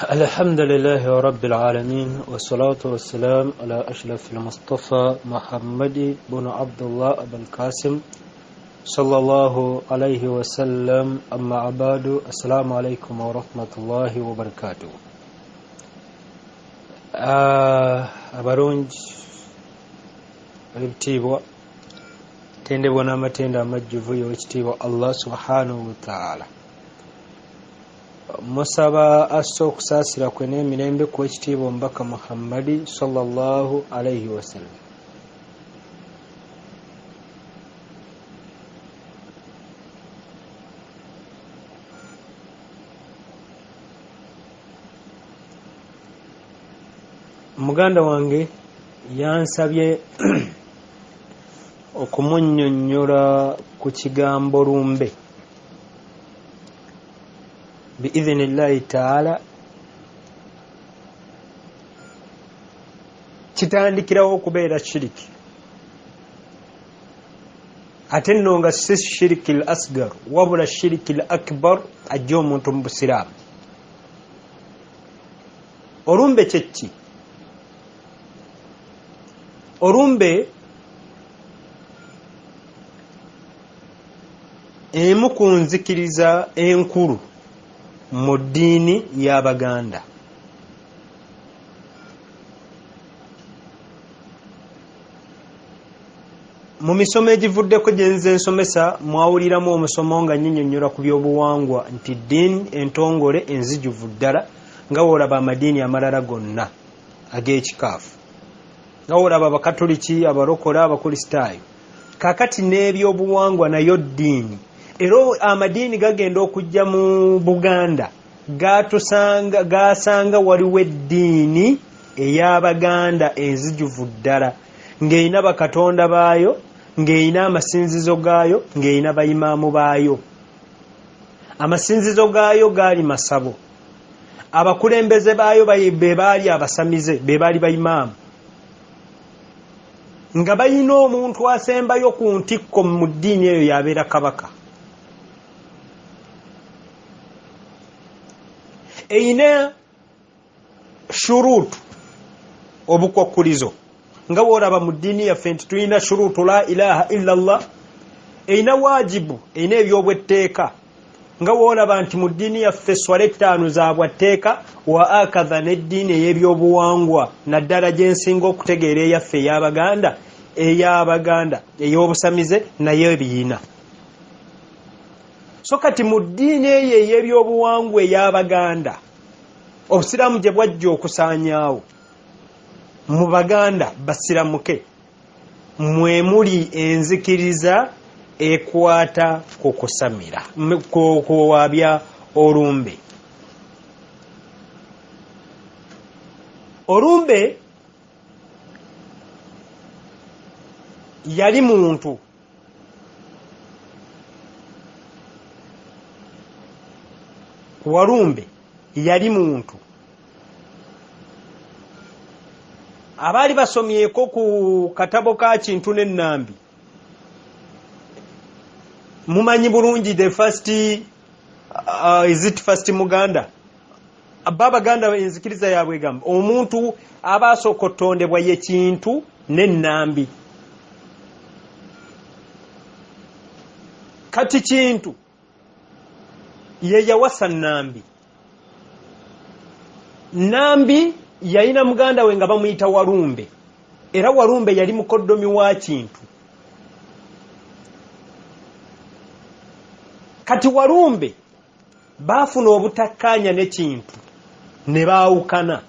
الحمد لله رب العالمين والصلاة والسلام على أشرف المصطفى محمد بن عبد الله أبو القاسم صلى الله عليه وسلم أما بعد السلام عليكم ورحمة الله وبركاته. Abalungi ab'ebitiibwa, tendebwa n'amatendo amajjuvu y'owekitiibwa Allah subhanahu wataala. Musaba asse okusaasira kwe n'emirembe ku wekitiibwa omubaka Muhammadi sallallahu alaihi wasallam. Muganda wange yansabye okumunnyonnyola ku kigambo lumbe. Biidhinillahi taala kitandikirawo okubeera shiriki, ate nno nga si shiriki l asgar wabula shiriki l akbar ajja omuntu mu busiraamu. Olumbe kyekki? Olumbe emu ku nzikiriza enkulu mu ddiini y'Abaganda. Mu misomo egivuddeko gye nze nsomesa mwawuliramu omusomo nga nnyinyonnyola ku byobuwangwa nti ddiini entongole enzijuvu ddala nga w'olaba amadiini amalala gonna ag'ekikaafu, nga w'olaba Abakatoliki, Abalokole, Abakristaayo. Kaakati n'ebyobuwangwa nayo ddiini. Era amadiini gagenda okujja mu Buganda gasanga waliwo eddiini ey'Abaganda enzijuvu ddala ng'erina bakatonda baayo, ng'erina amasinzizo gaayo, ng'erina bayimaamu baayo. Amasinzizo gaayo gaali masabo, abakulembeze baayo be baali abasamize, be baali bayimaamu, nga balina omuntu asembayo ku ntikko mu ddiini eyo yabeera kabaka. Eyina shuruutu, obukwakkulizo, nga bw'olaba mu ddiini yaffe nti tulina shuruutu la ilaha illa Allah. Eyina waajibu, eyina ebyobwetteeka, nga bw'olaba nti mu ddiini yaffe swala 5 za bwatteeka, wa akadha n'eddiini ey'ebyobuwangwa naddala gye nsinga okutegeera eyaffe ey'Abaganda ey'obusamize nayo ebiyina. So kati mu ddiini eyo ey'ebyobuwangwa ey'Abaganda obusiraamu gye bwajja okusaanyaawo mu Baganda basiramuke, mwe muli enzikiriza ekwata ku kusamira, ku kuwaabya olumbe. Olumbe yali muntu Walumbe yali muntu. Abaali basomyeko ku katabo ka Kintu n'Ennambi mumanyi bulungi the first is it first Muganda? Abaganda enzikiriza yaabwe egamba omuntu aba asooka otondebwa ye Kintu n'Ennambi. Kati Kintu ye yawasa Nnambi. Nnambi yalina muganda we nga bamuyita Walumbe, era Walumbe yali mukoddomi wa Kintu. Kati Walumbe baafuna obutakkaanya ne Kintu ne baawukana.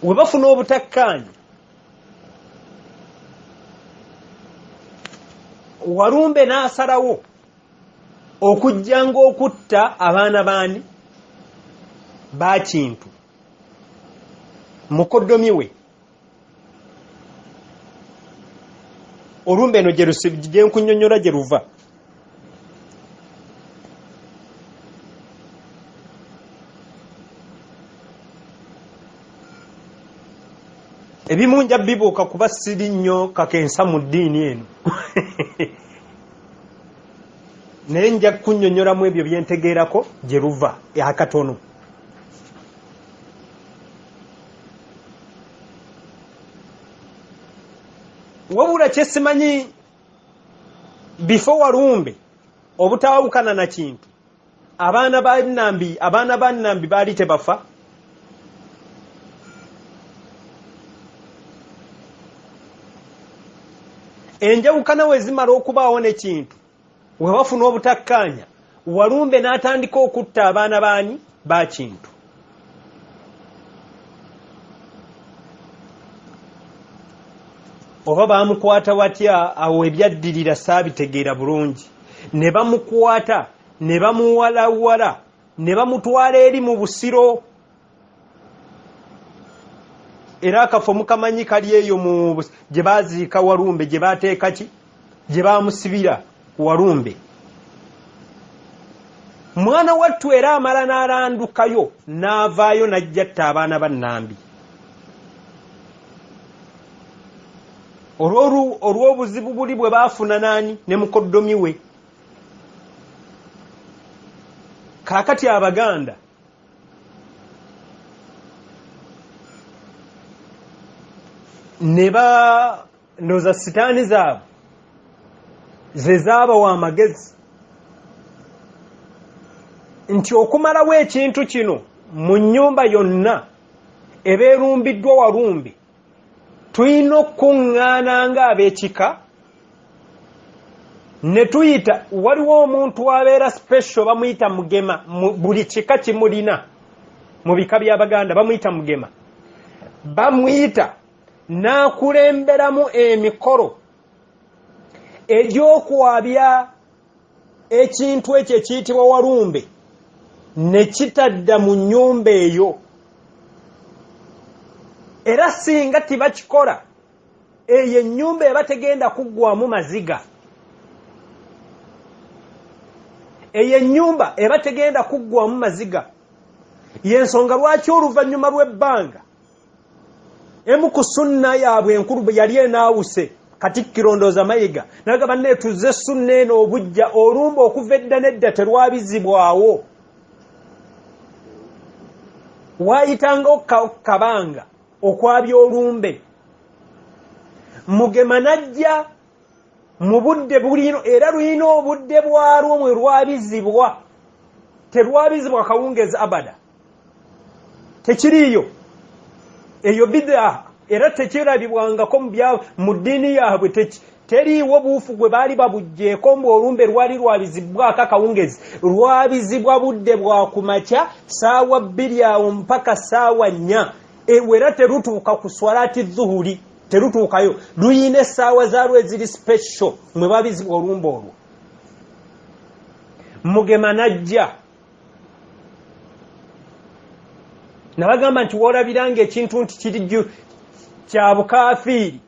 We bafuna obutakkaanya, Walumbe n'asalawo okujjanga okutta abaana baani ba Kintu mukoddomi we. Olumbe eno gye nkunnyonnyola gye luva. Ebimu nja bibuuka kuba siri nnyo kakensa mu ddiini eno. Naye nja kunnyonnyolamu ebyo bye ntegeerako gye luva akatono. Wabula kye simanyi bifo Walumbe obutaawukana na kintu, abaana ba Nambi, abaana ba Nambi baali tebafa. Enjawukana we zimala okubaawo ne kintu, we bafuna obutakkaanya, Walumbe n'atandika okutta abaana baani ba Kintu. Oba baamukwata batya awo ebyaddirira saabitegeera bulungi. Ne bamukwata ne bamuwalawala ne bamutwala eri mu Busiro. Era akafo mukamanyi kali eyo mu gye baaziika Walumbe, gye baateeka ki, gye baamusibira Walumbe. Mwana wattu era amala n'alandukayo n'avaayo n'ajja atta abaana ba Nambi. Olw'obuzibu buli bwe baafuna naani ne mukoddomi we. Kaakati Abaganda ne ba ndowooza sitaani zaabwe ze zaabawa amagezi nti okumalawo ekintu kino mu nnyumba yonna eba erumbiddwa Walumbe, tulina okukuŋŋaana ng'ab'ekika ne tuyita, waliwo omuntu abeera special bamuyita Mugema, buli kika kimulina mu bika by'Abaganda bamuyita Mugema, bamuyita n'akulemberamu emikolo egy'okwabya ekintu ekyo ekiyitibwa Walumbe ne kitadda mu nnyumba eyo. Era singa tibakikola, eyo ennyumba eba tegenda kuggwamu maziga. Eyo ennyumba eba tegenda kuggwamu maziga. Y'ensonga lwaki oluvannyuma lw'ebbanga emu ku sunna yaabwe enkulu bwe yali enaawuse, Katikkiro ndooza Mayiga nagamba banne tuzze sunna eno obujja, olumba okuva edda n'edda terwabizibwawo, waayitanga kabanga okwabya olumbe. Mugema n'ajja mu budde bulino, era lulina obudde bwalwo mwe lwabizibwa, terwabizibwa kawungeezi abada, tekiriiyo eyo bid'a, era tekirabibwangako mu ddiini yaabwe, teriiwo buufu gwe baali babuggyeko mbu olumbe lwali lwabizibwako akawungezi. Lwabizibwa budde bwa kumakya saawa 2 awo mpaka saawa 4, era terutuuka ku swalati dhuhuri, terutuukayo, luyina essaawa zaalwo eziri special mwe babizibwa olumbe olwo. Mugema n'ajja nabagamba nti woolabiranga ekintu nti kiri kya bukaafiiri,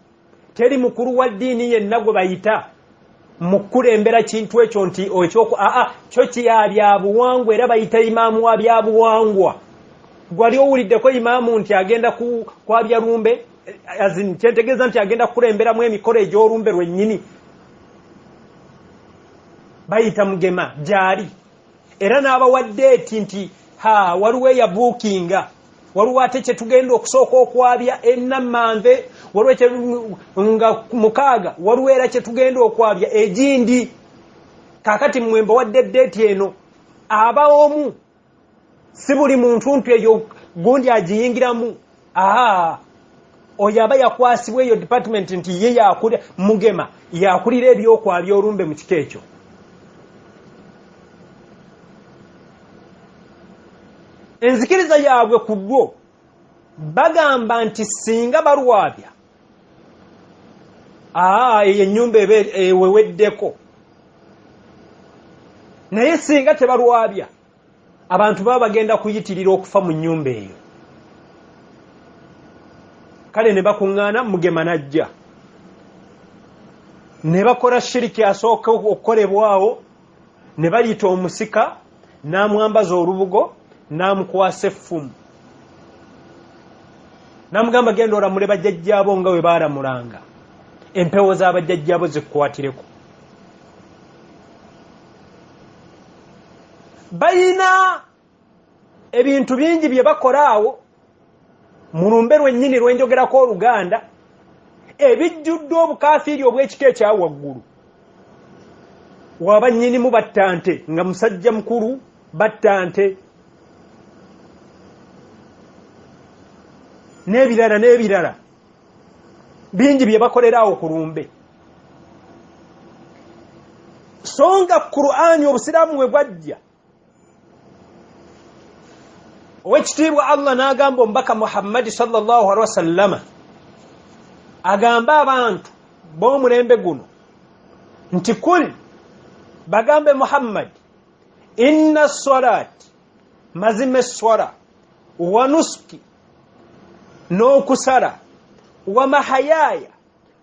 teri mukulu wa ddiini yenna gwe bayita mu kukulembera kintu ekyo nti ekyoku aa kyo kya byabuwangwa, era bayita imaamu wa byabuwangwa. Gwali owuliddeko imaamu nti agenda kwabya lumbe? Kyentegeeza nti agenda kukulemberamu emikolo egy'olumbe lwennyini. Bayita Mugema gyali, era n'abawa deeti nti ha waliwo eyabuukinga, waliwo ate kyetugenda okusooka okwabya enammanve, waliwo nga 6, waliwo era kyetugenda okwabya egindi. Kaakati mmwe mbawadde deeti eno. Aba omu, si buli muntu nti eyo gundi agiyingiramu. Aa oyo aba yakwasibwa eyo department nti ye yakulira, Mugema yakulira ebyokwabya olumbe mu kika ekyo. Enzikiriza yaabwe ku lwo bagamba nti singa balwabya, aa eyo ennyumba eba eweweddeko, naye singa tebalwabya abantu baba bagenda kuyitirira okufa mu nnyumba eyo. Kale ne bakuŋŋaana, Mugema n'ajja ne bakola shiriki asooka okukolebwawo, ne bayita omusika n'amwambaza olubugo n'amukwasa effumu n'amugamba genda olamule bajjajjaabo nga bwe baalamulanga, empewo z'abajjajjaabo zikukwatireko. Balina ebintu bingi bye bakola awo mu lumbe lwennyini lwenjogerako Oluganda, ebijjudde obukafiiri obw'ekika ekya waggulu. Waba nnyinimu batta nte, nga musajja mukulu batta nte, n'ebirala n'ebirala bingi bye bakolera awo ku lumbe. So nga Qur'ani obusiraamu we bwajja, owekitiibwa Allah n'agamba omubaka Muhammadi sallallahu alaihi wasallama agambe abantu b'omulembe guno nti kul, bagambe Muhammadi, inna salati, mazima esswala, wa nusuki, n'okusala, wa mahayaya,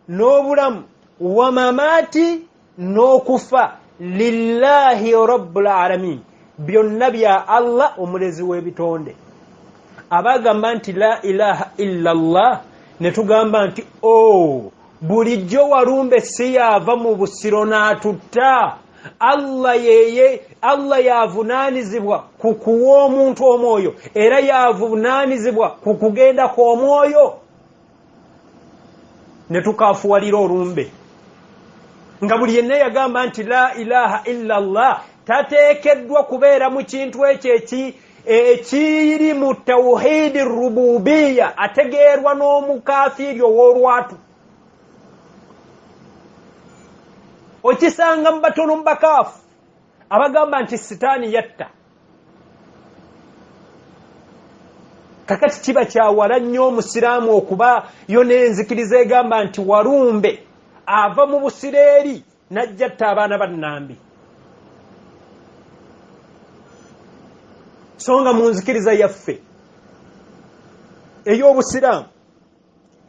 n'obulamu, wa mamaati, n'okufa, lillahi rabbul alamin, byonna bya Allah omulezi w'ebitonde. Abagamba nti la ilaha illa Allah, ne tugamba nti o bulijjo walumbe si yaava mu Busiro n'atutta. Allah yeye, Allah yavunaanizibwa ku kuwa omuntu omwoyo, era yavunaanizibwa ku kugenda kw'omwoyo. Ne tukafuwalira olumbe nga buli yenna yagamba nti la ilaha illa Allah tateekeddwa kubeera mu kintu ekyo ekiri mu tawhidi rububiya, ategeerwa n'omukafiiri ow'olwatu. Okisanga mu batono mu bakaafu abagamba nti sitaani yatta. Kakati kiba kyawala nnyo omusiraamu okuba yo n'enzikiriza egamba nti walumbe ava mu Busireeri n'ajja atta abaana ba Nnambi. So nga mu nzikiriza yaffe ey'obusiraamu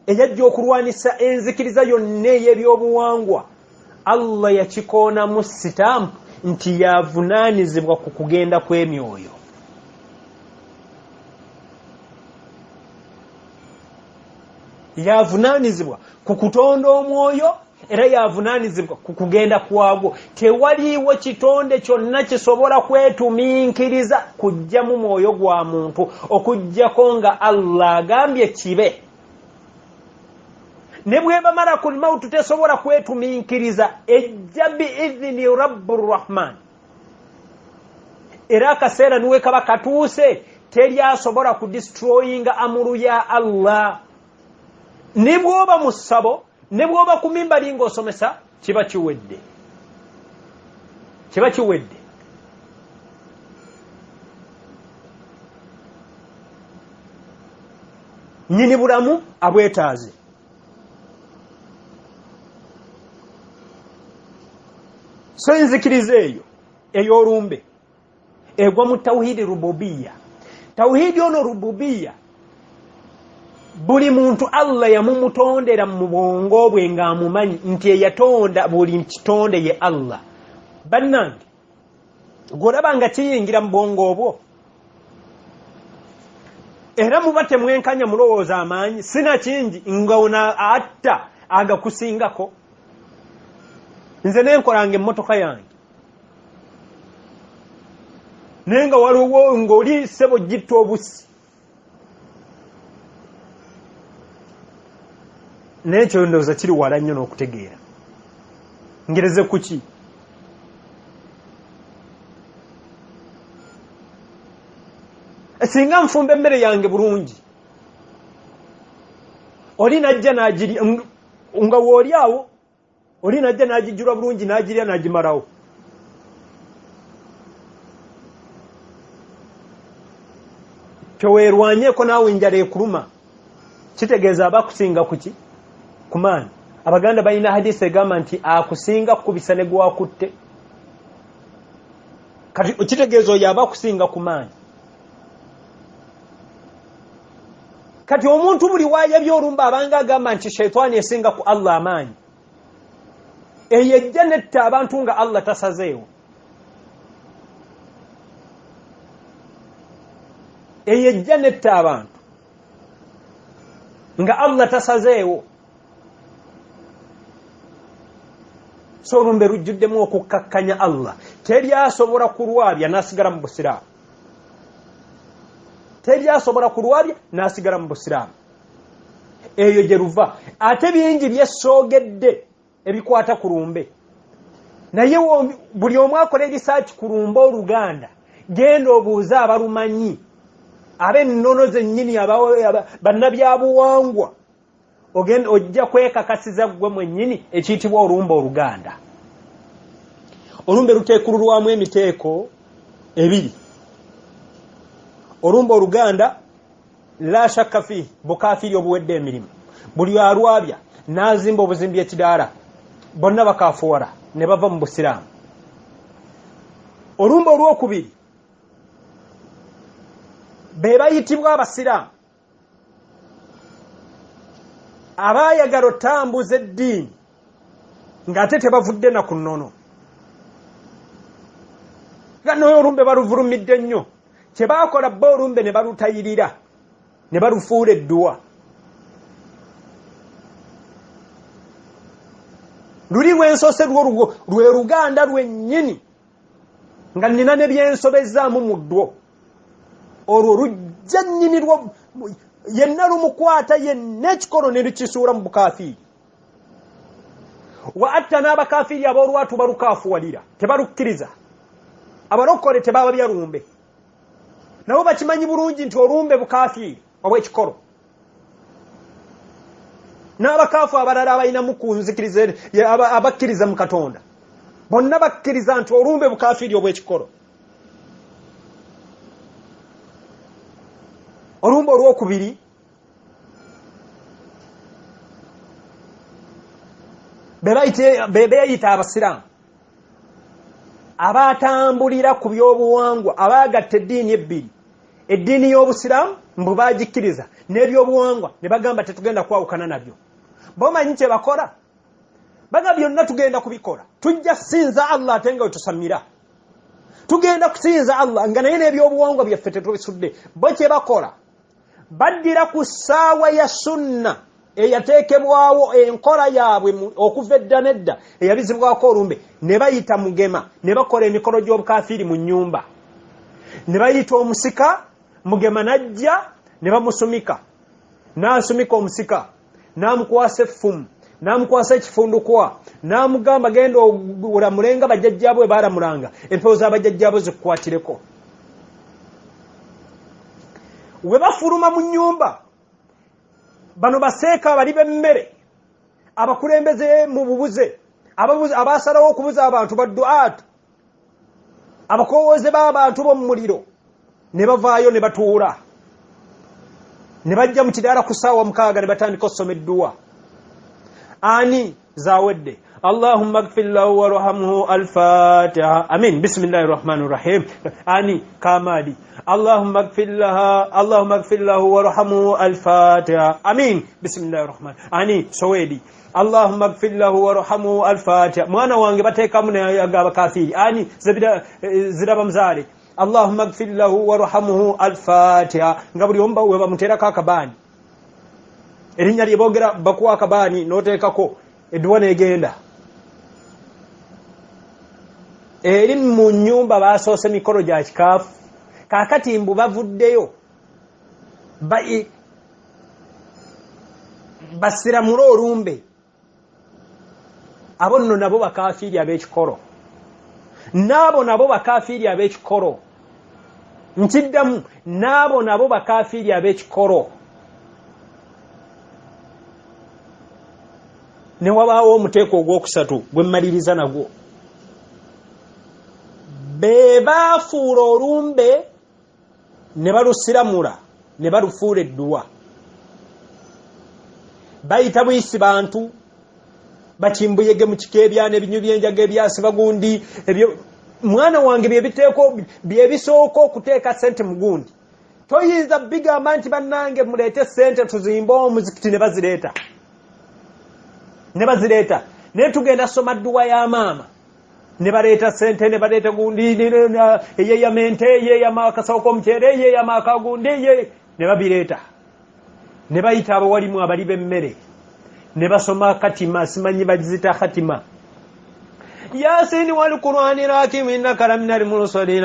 eyajja okulwanisa enzikiriza yonna ey'ebyobuwangwa, Allah yakikoonamu sitampu nti yavunaanizibwa ku kugenda kw'emyoyo. Yavunaanizibwa ku kutonda omwoyo, era yavunaanizibwa ku kugenda kwagwo. Tewaliiwo kitonde kyonna kisobola kwetuminkiriza kujja mu mwoyo gwa muntu okuggyako nga Allah agambye kibe. Ne bweba malakul mautu tesobola kwetuminkiriza, ejja biidhini rabbu rahman. Era akaseera niwe kaba katuuse, teri asobola kudestroyinga amuru ya Allah. Ne bw'oba mu ssabo, ne bw'oba ku mimbali ng'osomesa, kiba kiwedde, kiba kiwedde. Nnyini bulamu abwetaaze. So enzikiriza eyo ey'olumbe egwa mu tawhidi rububiya. Tawhidi ono rububiya, buli muntu Allah yamumutondera mu bwongo bwe ng'amumanyi nti eyatonda buli kitonde ye Allah. Bannange, gw'olaba nga kiyingira mu bwongo obwo, era muba temwenkanya mulowooza amaanyi sinakingi nga ono atta agakusingako. Nze nenkolanga emmotoka yange, naye nga waliwo ng'oli ssebo gitta obusi. Naye ekyo ndowooza kiri wala nnyo n'okutegeera. Ngereze kuki? Singa nfumba emmere yange bulungi, oli najja n'agirya nga wooli awo, oli najja n'agijjula bulungi n'agirya n'agimalawo. Teweerwanyeeko naawe enjala ekuluma, kitegeeza aba akusinga kuki? Ku maanyi. Abaganda balina hadisi egamba nti akusinga kukubisa ne gwakutte. Kati kitegeeza oyo aba akusinga ku maanyi. Kati omuntu buli waayabye olumba abanga agamba nti shaitaani esinga ku Allah amaanyi, eyo ejja netta abantu nga Allah tasazeewo. Eyo ejja netta abantu nga Allah tasazeewo. So olumbe lujjuddemu okukkakkanya Allah. Teri asobola kulwabya n'asigala mu busiraamu. Teri asobola kulwabya n'asigala mu busiraamu. Eyo gye luva. Ate bingi byesoogedde ebikwata ku lumbe. Naye buli omu akola erisaaki ku lumbe oluganda, genda obuuze abalumanyi, ab'ennono zennyini, bannabyabuwangwa, ojja kwekakasiza ggwe mwennyini ekiyitibwa olumbe oluganda. Olumbe luteekululwamu emiteeko ebiri. Olumbe oluganda la shakka fihi, bukafiiri obuwedde emirimu. Buli alwabya n'azimba obuzimbi ekidaala, bonna bakafuwala ne bava mu busiraamu. Olumbe olwokubiri be bayitibwa abasiraamu abaayagala otambuza eddiini ng'ate tebavudde na ku nnono. Nga naye olumbe baluvulumidde nnyo. Kye baakola bo olumbe ne balutayirira ne balufuula edduwa. Luli lwensoose lwo lwe luganda lwennyini nga nnina ne byensobezzaamu mu ddwo. Olwo lujja nnyini lwo yenna lumukwata yenna ekikolo ne lukisuula mu bukafiiri. Wa atta n'abakafiiri ab'olwatu balukaafuwalira, tebalukkiriza. Abalokole tebababya lumbe, nabo bakimanyi bulungi nti olumbe bukafiiri obw'ekikolo. N'abakaafu abalala abalinamu ku nzikiriza abakkiriza mu Katonda bonna bakkiriza nti olumbe bukafiiri obw'ekikolo. Olumbe olwokubiri be beeyita abasiraamu abatambulira ku byobuwangwa, abaagatta eddiini ebbiri, eddiini y'obusiraamu mbu baagikkiriza n'ebyobuwangwa ne bagamba tetugenda kwawukana nabyo. Bomanyi kye bakola, baga byonna tugenda kubikola, tujja kusinza Allah ate nga wetusamira, tugenda kusinza Allah nga naye n'ebyobuwangwa byaffe tetubisudde. Bo kye bakola baddira ku ssaawa ya sunna eyateekebwawo enkola yaabwe okuva edda n'edda eyabizibwako olumbe, ne bayita mugema ne bakola emikolo gy'obukafiiri mu nnyumba, ne bayita omusika mugema n'ajja ne bamusumika, n'asumika omusika n'amukwasa effumu n'amukwasa ekifundukwa n'amugamba genda olamulenga bajjajjaabwe baalamulanga, empewo z'abajjajjaabwe zikukwatireko. We bafuluma mu nnyumba bano baseeka abali b'emmere, abakulembeze mu bubuze, abasalawo okubuza abantu badduaatu, abakowooze b'abantu b'omu muliro, ne bavaayo ne batuula ne bajja mu kidaala ku ssaawa 6 ne batandika okusoma edduwa. Ani zawedde? Allahumma gfir lahu warhamhu al-Fatiha. Amin. Bismillahir Rahmanir Rahim. Ani kamadi. Allahumma gfir laha, Allahumma gfir lahu warhamhu al-Fatiha. Amin. Bismillahir Rahman. Ani sowedi. Allahumma gfir lahu warhamhu al-Fatiha. Mwana wange bateekamu n'abakafiiri. Ani ziraba mzaale. Allahumma gfir lahu warhamhu al-Fatiha. Nga buli omu we bamuteerako akabaani, erinnya lye boogera bakuwa akabaani n'oteekako edduwa n'egenda. Eri mu nnyumba basoose mikolo gya kikaafu, kaakati mbu bavuddeyo basiramule olumbe. Abo nno nabo bakafiiri ab'ekikolo, n'abo nabo bakafiiri ab'ekikolo. Nkiddamu, n'abo nabo bakafiiri ab'ekikolo. Ne wabaawo omuteeko ogwokusatu gwe mmaliriza nagwo. Be baafuula olumbe ne balusiramula ne balufuula edduwa. Bayita buyisi bantu bakimbuyege mu kika ebyana ebinyu by'enjaga ebyasiba gundi ebyo. Mwana wange byebiteeko byebisooka okuteeka ssente mu gundi. Toyinza bigamba nti bannange muleete ssente tuzimbe omuzikiti, ne bazireeta ne bazireeta. Naye tugenda soma dduwa ya maama ne baleeta ssente ne baleeta gundi eyeyama ente, eyeyama akasawo k'omuceere, eyeyama akagundi, ne babireeta ne bayita abawalimu abali b'emmere ne basoma katima, simanyi bagizita katima. Yasini wal Qur'ani hakim innaka laminal mursalin.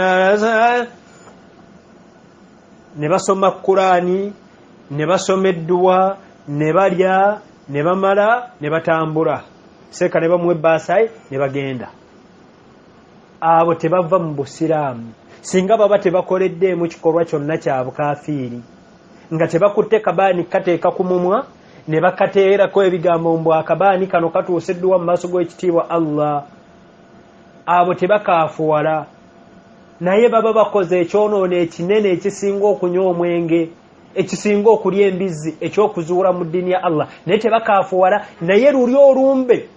Ne basoma Kurani, ne basoma edduwa, ne balya, ne bamala, ne batambula. Seeka ne bamuwa ebbaasaayi ne bagenda. Abo tebava mu Busiraamu singa baba tebakoleddeemu kikolwa kyonna kya bukafiiri, nga tebakutte kabaani kateeka ku mumwa ne bakateerako ebigambo mbu akabaani kano katuusa edduwa mu maaso g'ekitiibwa Allah. Abo tebakaafuwala, naye baba bakoze ekyonoono ekinene ekisinga okunywa omwenge, ekisinga okulya embizzi, ekyokuzuula mu ddiini ya Allah, naye tebakaafuwala. Naye luli olumbe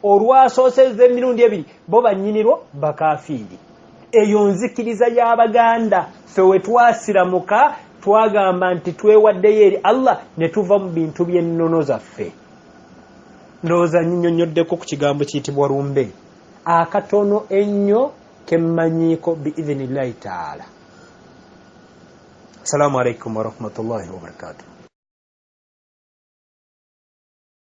olwasoosezza emirundi ebiri, bo bannyinirwo bakafiiri. Eyo nzikiriza y'Abaganda. Ffe we twasiramuka twagamba nti twewaddeyo eri Allah ne tuva mu bintu by'ennono zaffe. Ndowooza nnyonnyoddeko ku kigambo kiyitibwa lumbe akatono ennyo kemmanyiiko biidhinillahi taala. Assalamu alaikum warahmatullahi wabarakatuh.